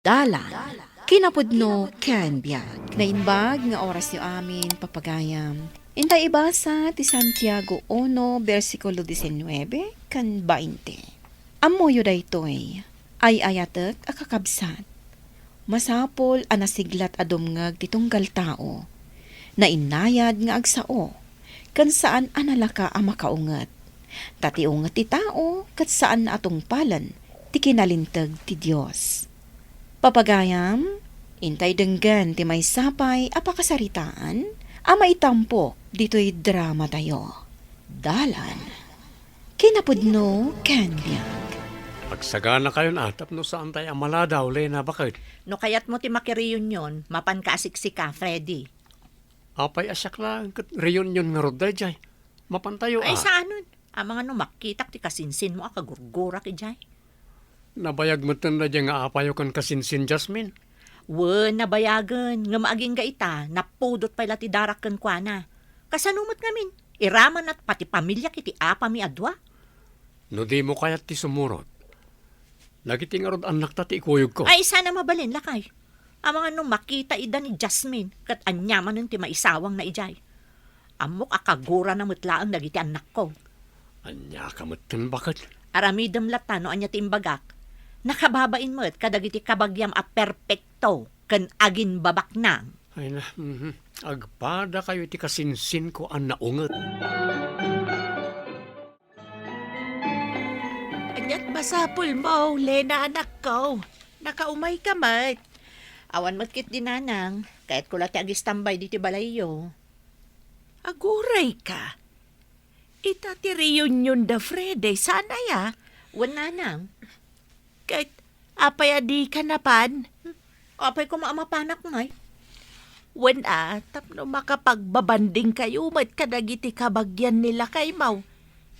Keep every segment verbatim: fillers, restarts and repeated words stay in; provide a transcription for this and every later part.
Dalan, kinapudno ken biag. Naimbag nga orasyo amin, papagayam. Intay ibasa ti Santiago uno, bersikulo diecinuebe ken bainte. Ammoyo daytoy, ay-ayatek a kakabsat. Masapul a nasiglat a dumngeg ti tunggal tao, nainnayad nga agsao, ken saan a nalaka a makaunget. Ta ti unget ti tao ket saanna a tungpalen ti kinalinteg ti Dios. Papagayam, intay denggen ti maysa pay a pakasaritaan a maitampok ditoy dramatayo. Dalan, kinapudno ken biag. Agsaganakayon a tapno saantay a maladaw, Lena, baket. No kayatmo ti makireunion, mapanka a siksika, Freddy. Apay a siak laeng ket reunion ngarud daydiay? Mapantayo a. Ay, saanen? Amangan no makitak ti kasinsinmo a kagurgurak idiay. Nabayag metten daydiay nga apayo ken kasinsin Jasmine. Wen, nabayagen, ngem agingga ita, napudot pay la ti darak kenkuana. Kasano met ngamin? Iramanna pati pamiliak iti apami a dua? No dimo kayat ti sumurot, dagiti ngarud annakta ti ikuyogko. Ay, saan a mabalin, lakay. Amangan no makita ida ni Jasmine, ket ania manen ti maisawangna idiay. Ammok a kagurana met laeng dagiti annakko. Ania ka metten, baket? Aramidem latta no ania ti imbagak. Nakababain met kadagiti kabagiam a perpekto ken aginbabaknang. Ay na, mhm. Agpadakayo iti kasinsinko a naunget. Ania't masapulmo, Lena, anakko? Nakaumayka met. Awan met ketdi, nanang. Kayatko la ti agistambay ditoy balayyo. Agurayka. Ita ti reunion da Freddy, saan aya? Wen, nanang. Ket apay a dika napan? Apay koma a mapanak ngay? Wen a, tapno makapagbabandingkayo met kadagiti kabagian ni lakaymo.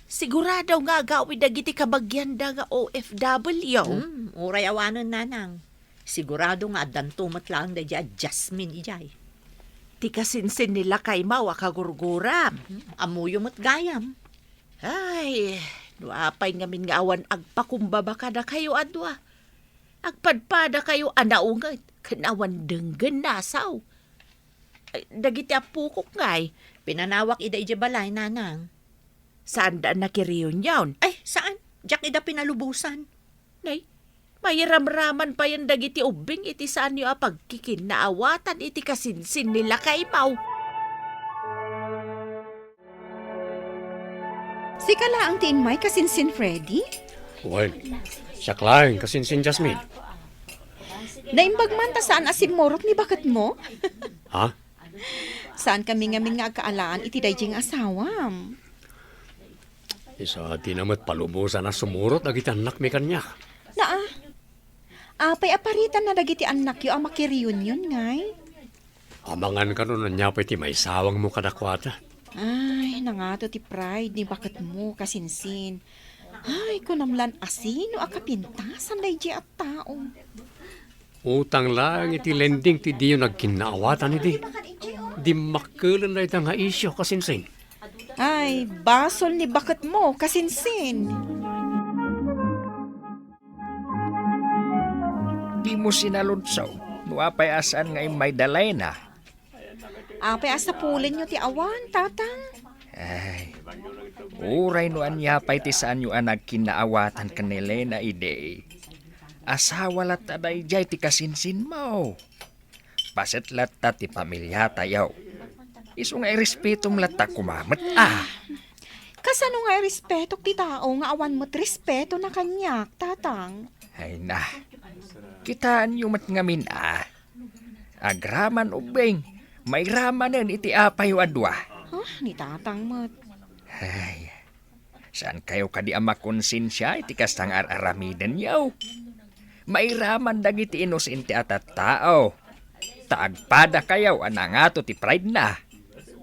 Sigurado nga agawid dagiti kabagianda nga O F W. Hmm, uray awanen, nanang. Sigurado nga addanto met laeng daydiay a Jasmine idiay. Ti kasinsin ni lakaymo a kagurguram. Hmm, ammoyo met gayam. Ay, no apay ngamin nga awan agpakumbaba kadakayo a dua. Agpadpadakayo a naunget ken awan denggen nasaw. Ay, dagiti appokok ngay. Pinanawak ida idiay balay, nanang. Saanda a nakireunion? Ay, saan. Diak ida pinalubosan. Nay, mairamraman payen dagiti ubbing iti saanyo a pagkikinnaawatan iti kasinsin ni lakaymo. Sika laeng ti immay kasinsin Freddy? Wen, siak laeng kasinsin Jasmine. Naimbag man ta saan a simmurot ni baketmo? Ha? Saan kami ngamin nga agkaalaan iti daydiay nga asawam? Isu a dina met palubosan a sumurot dagiti annakmi kaniak. Naa, apay a paritanna dagiti annakyo a makireunion ngay? Amangan kano no ania pay ti maisawangmo kadakuada. Ay, nangato ti pride ni baketmo, kasinsin. Ay, kunam lan asino a kapintasan daydiay a tao. Utang laeng iti lending ti diyo nagkinnaawatan idi. Dimmakkelen dayta nga isyu, kasinsin. Ay, basol ni baketmo, kasinsin. Dimo sinaludso, no apay a saan nga immay da Lena. Apay a sapulenyo ti awan, tatang? Ay, uray no ania pay ti saanyo a nagkinnaawatan ken ni Lena idi. Asawa latta daydiay ti kasinsinmo. Paset latta ti pamiliatayo. Isu nga irespetom latta koma met a. Kasano nga irespetok ti tao nga awan met respetona kaniak, tatang? Ay na, kitaenyo met ngamin a. Agraman ubbing, mairamanen iti apayo a dua. Huh? Ni tatang met. Ay, saankayo kadi a makonsensia iti kasta nga ar-aramidenyo? Mairaman dagiti inosente a tattao. Ta agpadakayo a nangato ti pride na.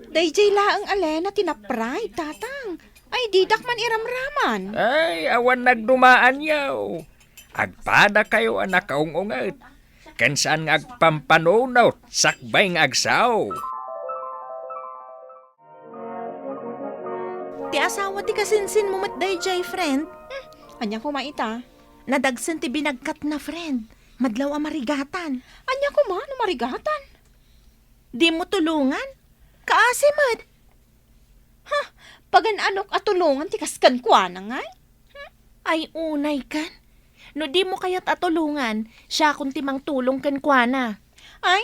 Daydiay laeng a Lena ti na-pride, tatang. Ay, didak man iramraman. Ay, awan nagdumaanyo. Agpadakayo a nakaung-unget. Ken saan nga agpampanunot sakbay nga agsao. Ti asawa ti kasinsinmo met daydiay, friend. Hmm, ania koma ita? Nadagsen ti binagkatna, friend. Madlaw a marigatan. Ania koma no marigatan? Dimo tulongan? Kaasi met. Ha? Pagan-anok a tulongan ti kas kenkuana ngay? Hmm? Ay, unay kan. No dimo kayat a tulongan, siakon ti mangtulong kenkuana. Ay,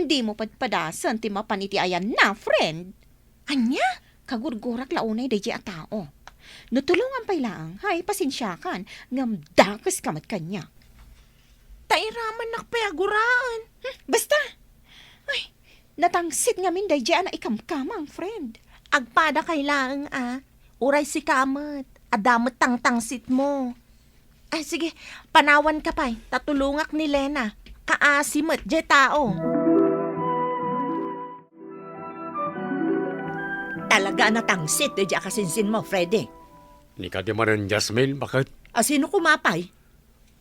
dimo padpadasen ti mapan iti ayanna, friend. Ania? Kagurgurak la unay daydiay a tao. No tulongan pay laeng, hay, pasensiakan, ngem dakeska met kaniak. Ta iramannak pay a guraen. Hmm, basta! Ay, natangsit ngamin daydiay a naikamkamang, friend. Agpadakay laeng a, uray sika met, adda met tangtangsitmo. Ay, sige, panawanka pay, ta tulongak ni Lena. Kaasi met, diay tao. Talaga a natangsit, diay a kasinsinmo, Freddy. Ni kadi manen Jasmine, baket? A, sino koma pay?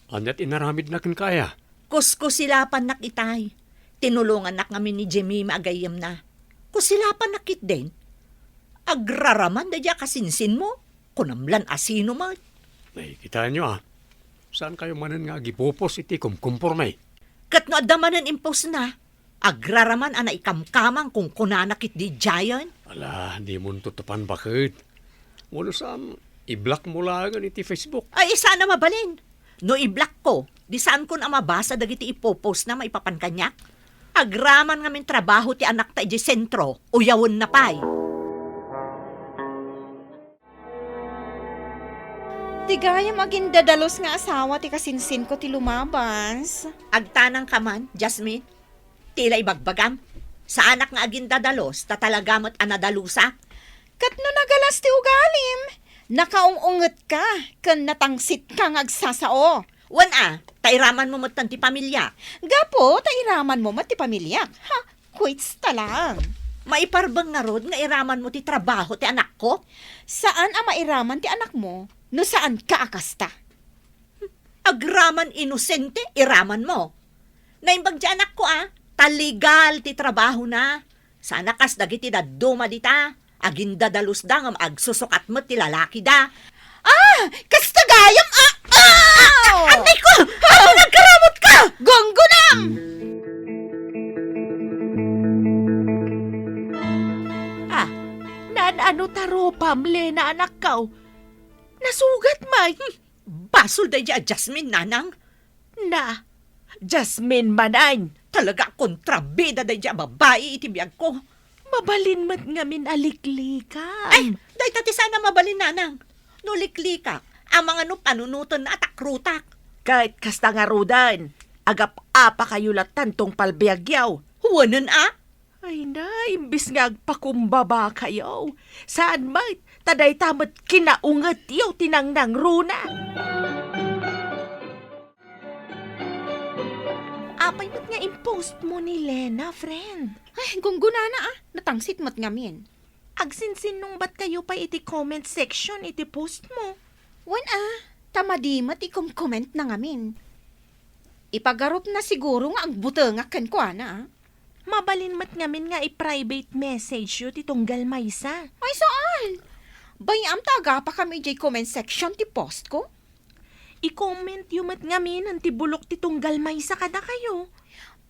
Ania ti inaramidna kenka aya? Kuskusilapannak itay. Tinulongannak ngamin ni Jemima a gayyemna. Kusilapannak ketdin. Agraraman daydiay a kasinsinmo? Kunam lan a sino met. Ay, kitaenyo a. Saankayo manen nga agipupos iti kumkumporme? Ket no adda manen impostna, agraraman a naikamkamang kunkunana ketdi diayen. Ala, dimonto tutupan baket. Wenno saan, i-blockmo laengen iti Facebook. Ay, saan a mabalin. No i-blockko, di saankon a mabasa dagiti ipopostna maipapan kaniak? Agraman ngamin trabaho ti anakta idiay sentro, uyawenna pay. Ti gayam agindadalus nga asawa ti kasinsinko ti lumabas. Agtanangka man, Jasmine. Ti la ibagbagam, saanak nga agindadalus, ta talaga met a nadalusak. Ket no nagalas ti ugalim, nakaung-ungetka ken natansitka nga agsasao. Wen a, ta iramanmo metten ti pamiliak. Gapu ta iramanmo met ti pamiliak. Ha, quits ta lang. Maiparbeng ngarud nga iramanmo ti trabaho ti anakko? Saan a mairaman ti anakmo no saanka a kasta. Agraman inosente, iramanmo. Naimbag ti anakko a, ta legal ti trabahona. Saan a kas dagiti dadduma dita, agindadalusda ngem agsusukat met ti lalakida. Ah! Kasta gayam a! Ah! Anay ko! Ano nagkaramot ka? Gunggunam! Ah, naan-ano ta rupam, Lena, anakkaw? Nasugat man. Basol daydiay a Jasmine, nanang. Na, Jasmine manen. Talaga a kontrabida daydiay a babai iti biagko. Mabalin met ngamin a liklikam. Ay, dayta ti saan a mabalin, nanang. No liklikak, amangan no panunotenna a takrotak. Ket kasta ngaruden, agap-apakayo latta tungpal biagyo. Wenen a? Ay na, imbis nga agpakumbabakayo, saan met, ta dayta met kinaungetyo ti nangnangruna. Apay met nga impostmo ni Lena, friend? Ay, gunggunana a, natangsit met ngamin. Agsinsinnungbatkayo pay iti comment section iti postmo. Wen a, ta madi met ikomkomentna ngamin. Ipagarupna siguro nga agbutengak kenkuana, a. Mabalin met ngamin nga i-private message yo ti tunggal maysa. Ay, saan? Bay-am ta agapakam idiay comment section ti post ko? I-comment yo met ngamin ti bulok ti tunggal maysa kadakayo.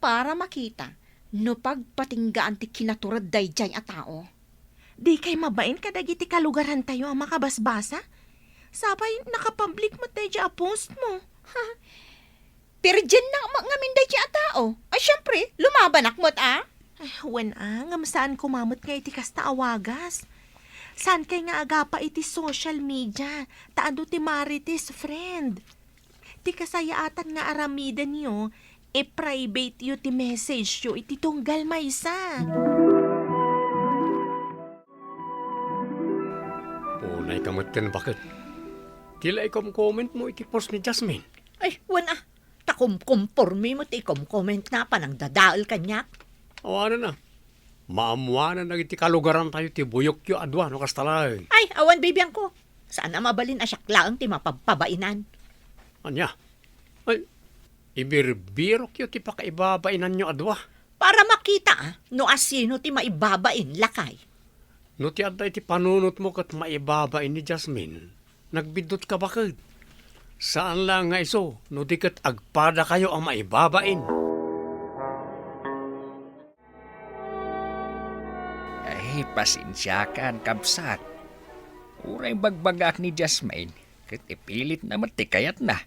Para makita no pagpatinggaan ti kinatured daydiay a tao. Dikay mabain kadagiti kalugarantayo a makabasbasa? Sapay nakapublic met daydiay a post mo. Pirdiennak met ngamin daydiay a tao. Ay, siempre, lumabanak met a. Ay, wen a, ngem saan koma met nga iti kasta a wagas. Saankay nga agapa iti social media, ta adu ti Marites, friend. Ti kasayaatan nga aramidenyo, i-private yo ti message yo iti tunggal maysa. Unay ka met ken baket. Ti la ikomcomment mo iti post ni Jasmine. Ay, wen a, ta kumkompormi met ti ikomcommentna a panangdadael kaniak. Awanen a. Maammoanan dagiti kalugarantayo ti buyokyo a dua no kasta laeng. Ay, awan bibiangko. Saan a mabalin a siak laeng ti mapabpabainan. Ania? Ay, ibirbirokyo ti pakaibabainanyo a dua. Para makita, a, no asino ti maibabain, lakay. No ti adda iti panunotmo ket maibabain ni Jasmine, nagbiddutka baket. Saan laeng nga isu, no di ket agpadakayo a maibabain. Ay, pasensiakan, kabsat. Uray bagbagaak ni Jasmine, ket ipilitna met ti kayatna.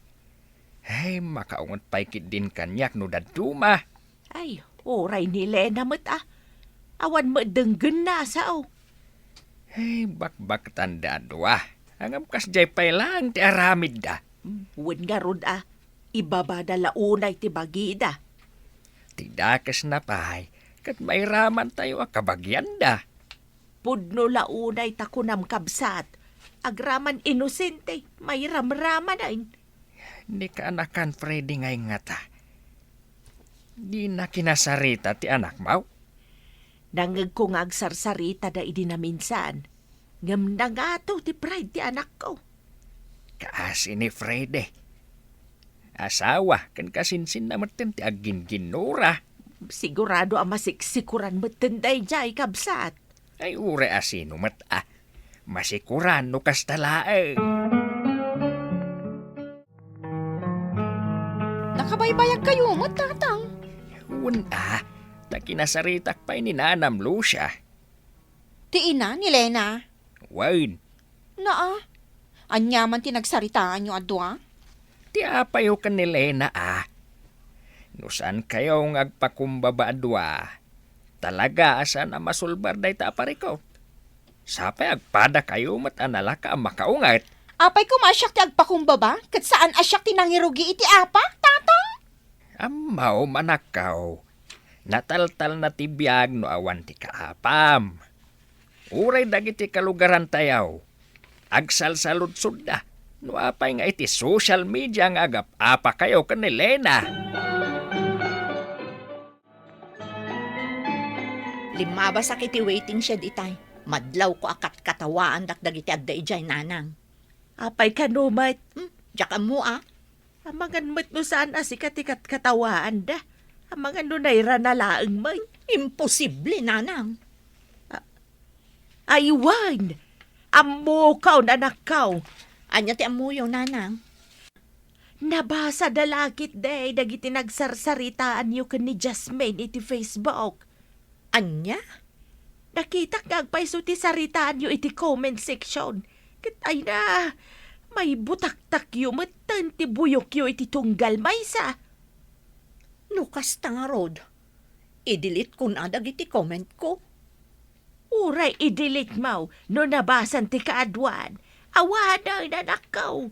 Ay, makaunget pay ketdin kaniak no dadduma. Ay, uray ni Lena met a. Awan met denggenna a sao. Ay, bakbaketanda a dua. Ngem kasdiay pay laeng ti aramidda. Wen ngarud a, ibabada la unay ti bagida. Ti dakesna pay, ket mairamantayo a kabagianda. Pudno la unay ta kunam, kabsat, agraman inosente, mairamramanen. Ni kaanakan, Freddy, nga ingngata. Dina kinasarita ti anakmo? Nangngegko nga agsarsaritada idi naminsan, ngem nangato ti pride ti anakko. Kaasi ni Freddy. Asawa ken kasinsinna metten ti aggingginnura. Sigurado a masiksikuran metten daydiay, kabsat. Ay, uray a sino met a. Masikuran no kasta laeng. Nakabaybayagkayo met, Tatang. Wen a, ta kinasaritak pay ni Nanam Lucia. Ti ina ni Lena? Wen. Naa, ania man ti nagsaritaanyo a dua? Ti apayo ken ni Lena a. No saankayo nga agpakumbaba a dua, talaga a saan a masulbar dayta a parikut. Sapay agpadakayo met a nalaka a makaunget. Apay koma a siak ti agpakumbaba, ket saan a siak ti nangirugi iti apa, Tatang? Ammom, anakko, nataltalna ti biag no awan ti kaapam. Uray dagiti kalugarantayo, agsalsaludsodda no apay nga iti social media nga agap-apakayo ken ni Lena. Limmabasak iti waiting shed itay. Madlawko a katkatawaandak dagiti adda idiay, Nanang. Apay kano met? Hmm, diak ammo a. Amangan met no saan a sika ti katkatawaanda. Amangan no nairana laeng met. Imposible, Nanang. A-, ay, wen! Ammokon, anakko. Ania ti ammoyo, Nanang? Nabasada la ketdi dagiti nagsarsaritaanyo ken ni Jasmine iti Facebook. Ania? Nakitak nga agpayso ti saritaanyo iti comment section. Ket ay na, maibutaktakyo metten ti buyokyo iti tunggal maysa. No kasta ngarud, i-delete-kon a dagiti comment-ko. Uray i-delete-mo no nabasan ti kaaduan. Awanen, anakko.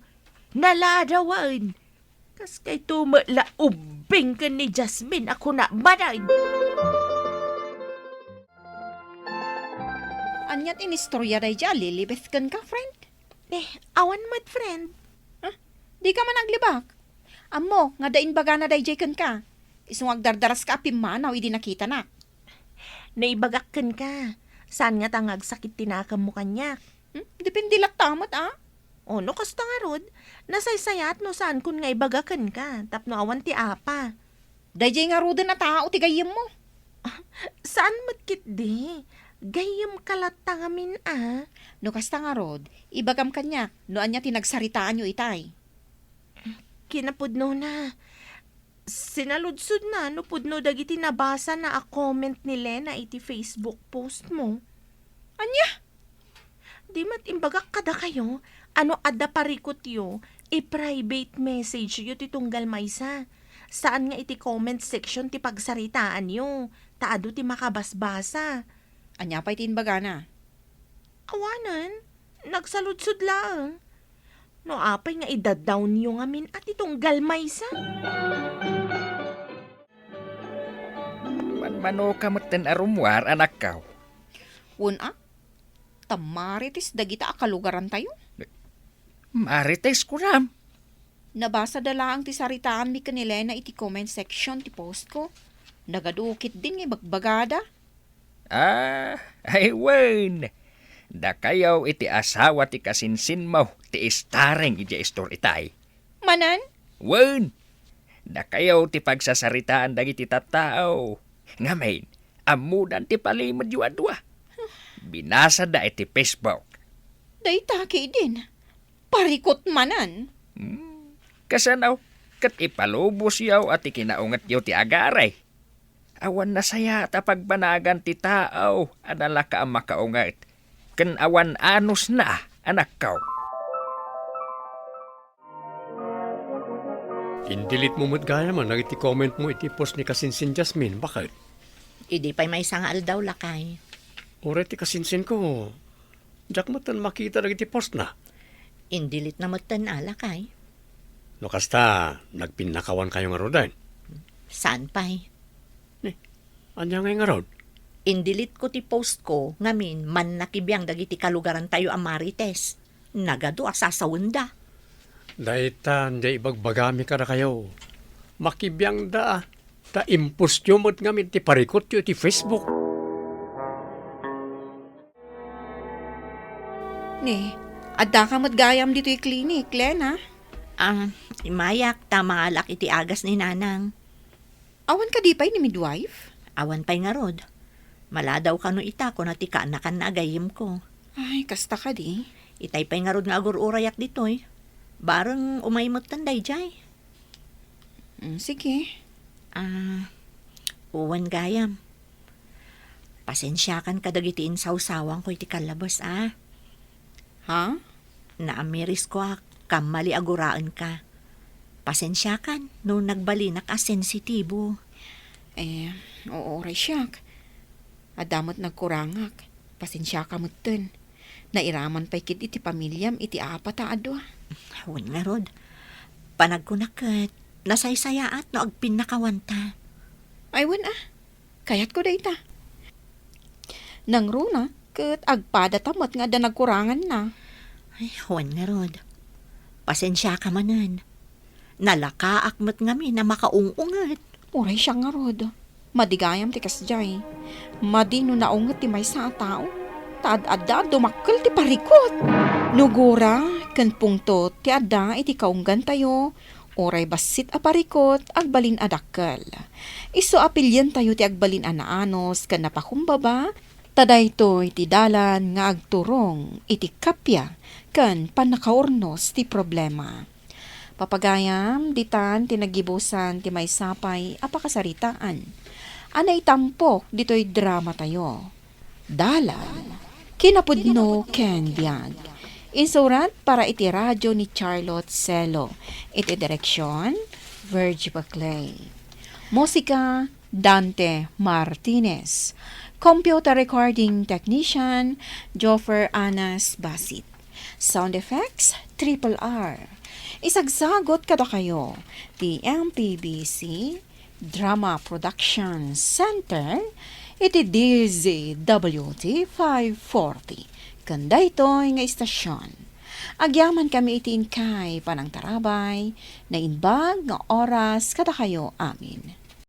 Naladawen. Kas kayto met la ubbing ken ni Jasmine a kuna manen. Ania ti inistorya daydiay a lilibet kenka, friend? Eh, awan met, friend. Ah, dika man aglibak. Ammo nga adda imbagana daydiay kenka. Isu nga agdardaraska a pimmanaw idi nakitanak. Naibagak kenka. Saan ngata nga agsakit ti nakemmo kaniak? Hmm? Depende latta met, a. O, no kasta ngarud, nasaysayat no saankon nga ibaga kenka, tapno awan ti apa. Daydiay ngaruden a tao ti gayyemmo. Saan met ketdi. Gayyemka latta ngamin a. No kasta ngarud, ibagam kaniak no ania ti nagsaritaanyo itay. Kinapudnona, sinaludsodna no pudno dagiti nabasana a comment ni Lena iti Facebook post mo. Ania? Di met imbagak kadakayo a no adda parikutyo, i-private message-yo ti tunggal maysa. Saan nga iti comment section ti pagsaritaanyo, ta adu ti makabasbasa. Ania pay ti imbagana? Awanen, nagsaludsod laeng. No apay nga idaddawnyo ngamin a ti tunggal maysa? Manmanoka metten a rummuar, anakko. Wen a, ta marites dagita a kalugarantayo. Marites, kunam? Nabasada laeng ti saritaanmi ken ni Lena iti comment section ti postko. Nagadu ketdin nga ibagbagada. Ah, ay wen. Dakayo iti asawa ti kasinsinmo ti starring idiay istoritay. Manen? Wen. Dakayo ti pagsasaritaan dagiti tattao. Ngamin, ammodan ti palimedyo a dua. Binasada iti Facebook. Dayta ketdin. Parikut manen. Hmm. Kasano ket ipalubosyo a ti kinaungetyo ti agaray? Awan nasayaat a pagbanagan ti tao a nalaka a makaunget, ken awan anusna, anakko. In-delete mo met gayam dagiti comment mo iti post ni Kasinsin Jasmine. Baket? Idi pay maysa nga aldaw, lakay. Uray ti kasinsinko, diak metten makita dagiti postna. In-delete na metten a, lakay. No kasta, nagpinnakawankayo ngaruden? Saan pay. Ni, ania ngay ngarud? In-delete ko ti post ko ngamin mannakibiang dagiti kalugarantayo a Marites. Nagadu a sasawenda. Dayta, diay ibagbagami kadakayo. Makibiangda a, ta impostyo met ngamin ti parikutyo iti Facebook. Ni, addaka met gayam ditoy clinic, Lena? Ah, immayak ta mangalak iti agas ni Nanang. Awan kadi pay ni midwife? Awan pay ngarud. Maladaw kano ita, kuna ti kaanakanna a gayyemko. Ay, kasta kadi? Itay pay ngarud nga agur-urayak ditoy. Bareng umay metten daydiay. Mm, sige. Ah, wen gayam. Pasensiakan kadagiti insawsawanko iti kallabes, a. Ha? Naamirisko a kammali a guraenka. Pasensiakan no nagbalinak a sensitibo. Eh, oo, uray siak. Adda met nagkurangak. Pasensiaka metten. Nairaman pay ket iti pamiliam iti apat a adua. Wen ngarud, panagkunak ket nasaysayaat no agpinnakawanta. Ay, wen a, kayatko dayta. Nangruna ket agpadata met nga adda nagkuranganna. Ay, wen ngarud, pasensiaka manen. Nalakaak met ngamin a makaung-unget. Uray siak ngarud. Madi gayam ti kasdiay. Madi no naunget ti maysa a tao, ta ad-adda a dumakkel ti parikut. No gura ken pungtot ti adda iti kaunggantayo, uray bassit a parikut, agbalin a dakkel. Isu a pilientayo ti agbalin a naanus ken napakumbaba, ta daytoy ti dalan nga agturong iti kappia ken pannakaurnos ti problema. Papagayam, ditan ti naggibusan ti maysa pay a pakasaritaan a naitampok ditoy dramatayo. Dalan, kinapudno ken biag. Insurat para iti radyo ni Charlotte Celo. Iti direksyon, Virgie Baclay. Musika, Dante Martinez. Computer recording technician, Joffer Anas Basit. Sound effects, Triple R. Isagsagot kadakayo ti M P B C Drama Production Center iti D Z W T five forty. Ken daytoy nga istasyon, agyamankami iti inkay panangtarabay, naimbag nga oras kadakayo amin.